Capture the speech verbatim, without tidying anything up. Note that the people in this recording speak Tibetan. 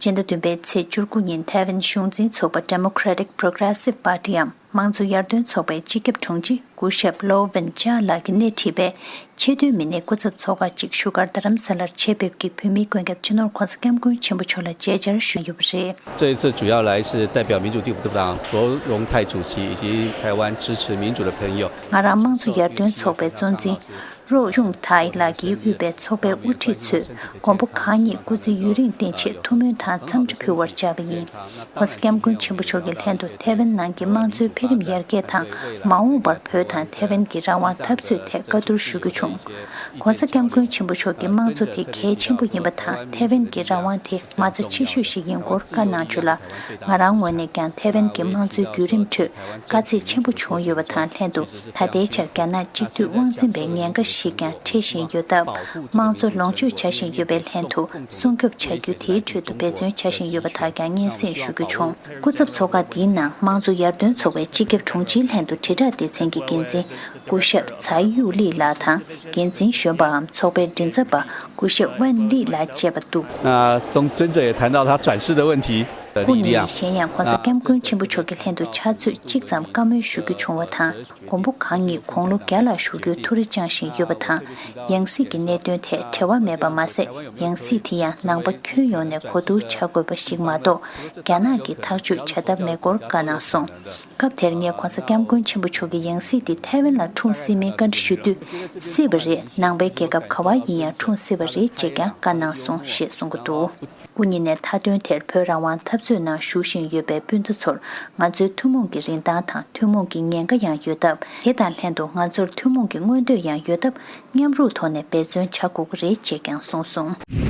སྤྱི་ཟླ་བདུན་པའི་ཚེས་བཅུ་དགུ་ཉིན་ཐའེ་ཝན་གཞུང་འཛིན་ཚོགས་པ་Democratic Progressive Partyའམ་དམངས་གཙོ་ཡར་ཐོན་ཚོགས་པའི་སྤྱི་ཁྱབ་དྲུང་ཆེ་སྐུ་ཞབས་ལོ་ཝིན་ཅཱ་ལགས་ཀྱིས་སྣེ་ཁྲིད་པའི་ཆེས་མཐོའི་མི་སྣའི་སྐུ་ཚབ་ཚོགས་ཁག་ཅིག་བཞུགས་སྒར་རྡ་རམ་ས་ལར་ཆེད་ཕེབས་ཀྱིས་བོད་མིའི་མགོན་སྐྱབས་སྤྱི་ནོར་༧གོང་ས་༧སྐྱབས་མགོན་ཆེན་པོ་མཆོག་ལ་མཇལ་བཅར་ཞུས་ཡོད་པ་རེད། 这一次主要来是代表民主进步党卓荣泰主席以及台湾支持民主的朋友。 ང་རང་དམངས་གཙོ་ཡར་ཐོན་ཚོགས་པའི་གཙོ་འཛིན་རོ་ཅུང་ཐའི་ལགས་ཀྱིས་དབུས་པའི་ཚོགས་པའི་དབུ་ཁྲིད་ཚོས་མགོན་པོ་གང་ཉིད་སྐུ་ཚེ་ཡུན་རིང་བརྟན་ཆེད་ཐུགས་སྨོན་དང་འཚམས་འདྲི་ཕུལ་བར་བཅར་བ་ཡིན། ྋགོང་ས་ྋསྐྱབས་མགོན་ཆེན་པོ་མཆོག་གི་ལྷན་དུ་ཐའེ་ཝན་ནང་གི་དམངས་གཙོའི་འཕེལ་རིམ་ཡར་རྒྱས་དང་མ་འོངས་པར་བོད་དང་ཐའེ་ཝན་གྱི་རང་དབང་འཐབ་རྩོད་ཐད་བཀའ་བསྡུར་ཞུ་རྒྱུ་བྱུང་། ྋགོང་ས་ྋསྐྱབས་མགོན་ཆེན་པོ་མཆོག་གིས་དམངས་གཙོ་དེ་གལ་ཆེན་པོ་ཡིན་པ་དང་ཐའེ་ཝན་གྱི་རང་དབང་དེ་མ་རྩ་ཆེ་ཤོས་ཤིག་ཡིན་སྐོར་བཀའ་གནང་བྱུང་ལ། ང་རང་ངོས་ནས་ཀྱང་ཐའེ་ཝན་གྱི་དམངས་གཙོའི་བརྒྱུད་རིམ་ཁྲོད་དཀའ་ཚེགས་ཆེན་པོ་བྱུང་ཡོད་པ་དང་ལྷན་དུ། ད་ལྟའི་ཆར་རྒྱ་ནག་གཅིག་སྡུད་དབང་འཛིན་པའི་ཉེན་ཁ་ཞིག་ཀྱང་འཕྲད་བཞིན་ཡོད་སྟབས། དམངས་གཙོ་ལོངས་སྤྱོད་བྱ་བཞིན་ཡོད་པའི་ལྷན་དུ་སྲུང་སྐྱོབ་བྱ་རྒྱུ་དེའི་ཁྲོད་དུ་འབད་བརྩོན་བྱ་བཞིན་ཡོད་པ་དག་ཀྱང་སྙན་སེང་ཞུ་རྒྱུ་བྱུང་། སྐུ་ཚབ་ཚོགས་ཁག་འདིའི་ནང་དམངས་གཙོ་ཡར་ཐོན་ཚོགས་པའི་སྤྱི་ཁྱབ་དྲུང་ཆེའི་ལྷན་དུ་དྲིལ་བསྒྲགས་སྡེ་ཚན་གྱི་འགན་འཛིན་སྐུ་ཞབས་ཚའེ་ཡུའུ་ལི་ལགས་དང་། འགན་འཛིན་གཞོན་པའམ་ཚོགས་པའི་མགྲིན་ཚབ་པ་སྐུ་ཞབས་ཝན་ལི་ལགས་བཅས་པ་འདུག 那中尊者也谈到他转世的问题的 སྐུ་ཉིད་ནས་གཞན་ཡང་༧གོང་ས་༧སྐྱབས་མགོན་ཆེན་པོ་མཆོག་གི་ལྷན་དུ་ཕྱག་ཚོད་གཅིག་ཙམ་བཀའ་མོལ་ཞུ་རྒྱུ་བྱུང་བ་དང་། མགོན་པོ་གང་ཉིད་དགུང་ལོ་བརྒྱ་ལྷག་བཞུགས་རྒྱུའི་ཐུགས་རེ་བཅངས་བཞིན་ཡོད་པ་དང་། ཡང་སྲིད་ཀྱི་གནད་དོན་ཐད་བྲེལ་བ་མེད་པ་མ་ཟད། ཡང་སྲིད་དེ་ཡང་ནང་པ་ཁྱོན་ཡོངས་ནས་གོ་བསྡུར་བྱ་དགོས་པ་ཞིག་མ་གཏོགས། རྒྱ་ནག་གིས་ཐག་གཅོད་བྱ་ཐབས་མེད་སྐོར་བཀའ་གནང་སོང་། སྐབས་དེར་ངས་༧གོང་ས་༧སྐྱབས་མགོན་ཆེན་པོ་མཆོག་གིས་ཡང་སྲིད་དེ་ཐའེ་ཝན་ལ་འཁྲུངས་སྲིད་མིན་བཀའ་འདྲི་ཞུ་དུས། སྲིད་པ་རེད། ནང་པའི་རྒྱལ་ཁབ་ག་བ་ཡིན་ཡང་འཁྲུངས་སྲིད་པ་རེད་ཅེས་ཀྱང་བཀའ་གནང་སོང་ཞེས་གསུང་གི་འདུག་སྐུ་ཉིད་ནས་མཐའ་དོན་དེར་བོད་རང་དབང་འཐབ་རྩོད་ནང་ཞུགས་བཞིན་ཡོད་པའི་སྤུན་ཟླ་ཚོར་ང་ཚོའི་ཐུན་མོང་གི་རིན་ཐང་དང་ཐུན་མོང་གི་ཉེན་ཁ་ཡང་ཡོད་སྟབས། དེ་དང་ལྷན་དུ་ང་ཚོར་ཐུན་མོང་གི་མངོན་འདོད་ཡང་ཡོད་སྟབས། མཉམ་རུབ་ཐོག་ནས་འབད་བརྩོན་བྱ་དགོས་ཀྱི་རེད་ཅེས་ཀྱང་གསུངས་སོང་།